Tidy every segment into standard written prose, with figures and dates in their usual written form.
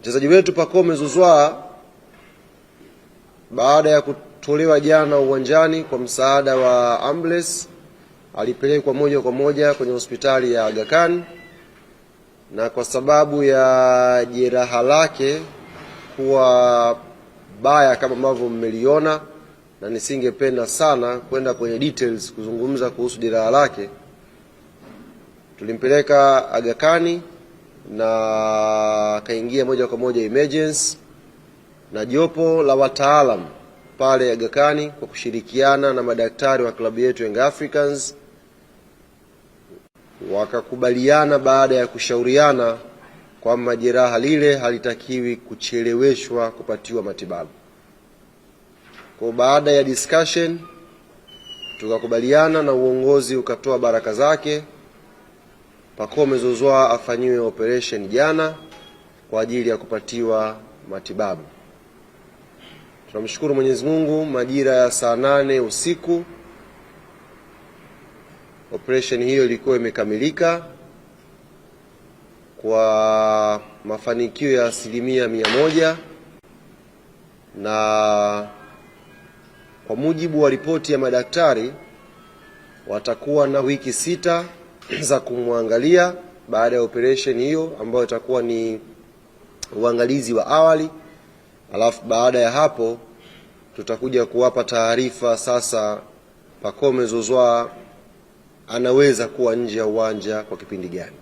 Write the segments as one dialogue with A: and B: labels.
A: Mchezaji wetu Pacome Zouzoua baada ya kutolewa jana uwanjani kwa msaada wa ambulance alipelekwa moja kwa moja kwenye hospitali ya Aga Khan, na kwa sababu ya jeraha lake kuwa baya kama ambavyo mmeliona, na nisingependa sana kwenda kwenye details kuzungumza kuhusu jeraha lake, tulimpeleka Aga Khan na akaingia moja kwa moja emergency, na jopo la wataalam pale Aga Khan kwa kushirikiana na madaktari wa klabu yetu Young Africans wakakubaliana baada ya kushauriana kwamba jeraha lile halitakiwi kucheleweshwa kupatiwa matibabu. Kwa baada ya discussion tukakubaliana na uongozi ukatoa baraka zake, Pacome Zouzoua afanyiwe operation jana kwa ajili ya kupatiwa matibabu. Tunamshukuru Mwenyezi Mungu, majira ya saa 8 usiku operation hiyo ilikuwa imekamilika kwa mafanikio ya 100%, na kwa mujibu wa ripoti ya madaktari watakuwa na wiki 6 za kumwangalia baada ya operation hiyo ambayo itakuwa ni uangalizi wa awali, alafu baada ya hapo tutakuja kuwapa taarifa sasa Pacome Zouzoua anaweza kuwa nje ya uwanja kwa kipindi gani.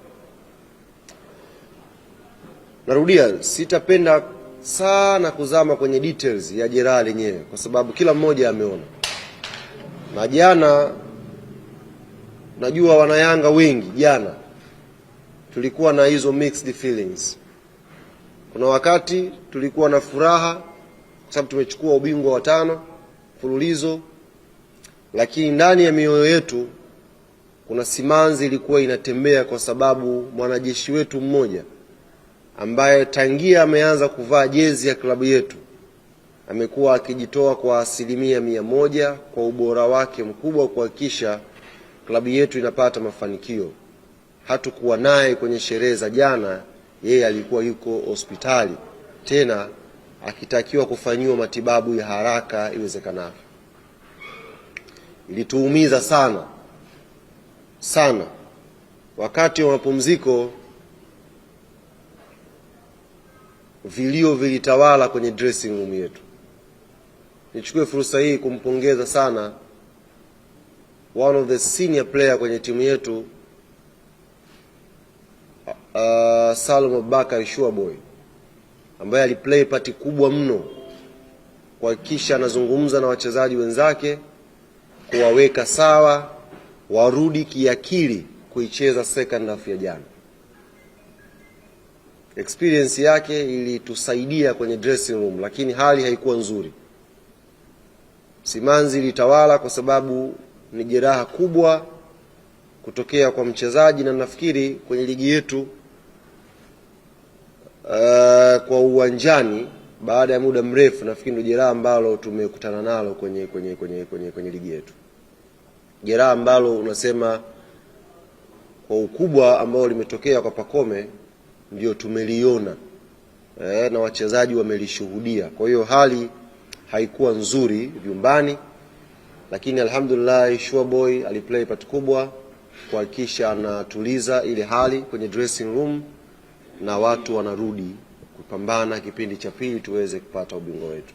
A: Narudia, sitapenda sana kuzama kwenye details ya jeraha lenyewe kwa sababu kila mmoja ameona, na jana najua wanayanga wengi jana tulikuwa na hizo mixed feelings. Kuna wakati tulikuwa na furaha kwa sababu tumechukua ubingwa wa 5 mfululizo, lakini ndani ya mioyo yetu kuna simanzi ilikuwa inatembea kwa sababu mwanajeshi wetu mmoja ambaye tangia ameanza kuvaa jezi ya klabu yetu amekuwa akijitoa kwa 100% kwa ubora wake mkubwa kuhakikisha klabu yetu inapata mafanikio. Hatukuwa naye kwenye sherehe za jana, yeye alikuwa yuko hospitali tena akitakiwa kufanyiwa matibabu ya haraka iwezekanavyo. Ilituumiza sana sana. Wakati wa mapumziko vilio vilitawala kwenye dressing room yetu. Nichukue fursa hii kumpongeza sana one of the senior player kwenye timu yetu, Salum Abubakar Sure Boy, ambaye aliplay part kubwa mno kuhakikisha anazungumza na wachezaji wenzake kuwaweka sawa warudi kiakili kuicheza second half ya jana. Experience yake ilitusaidia kwenye dressing room, lakini hali haikuwa nzuri. Simanzi ilitawala kwa sababu ni jeraha kubwa kutokea kwa mchezaji, na nafikiri kwenye ligi yetu kwa uwanjani baada ya muda mrefu, nafikiri ndio jeraha ambalo tumekutana nalo kwenye ligi yetu, jeraha ambalo unasema kwa ukubwa ambao limetokea kwa Pacome ndio tumeliona, na wachezaji wamelishuhudia. Kwa hiyo hali haikuwa nzuri vyumbani, lakini alhamdulillah Sure Boy aliplay part kubwa kuhakikisha anatuliza ile hali kwenye dressing room na watu wanarudi kupambana kipindi cha pili tuweze kupata ubingwa wetu.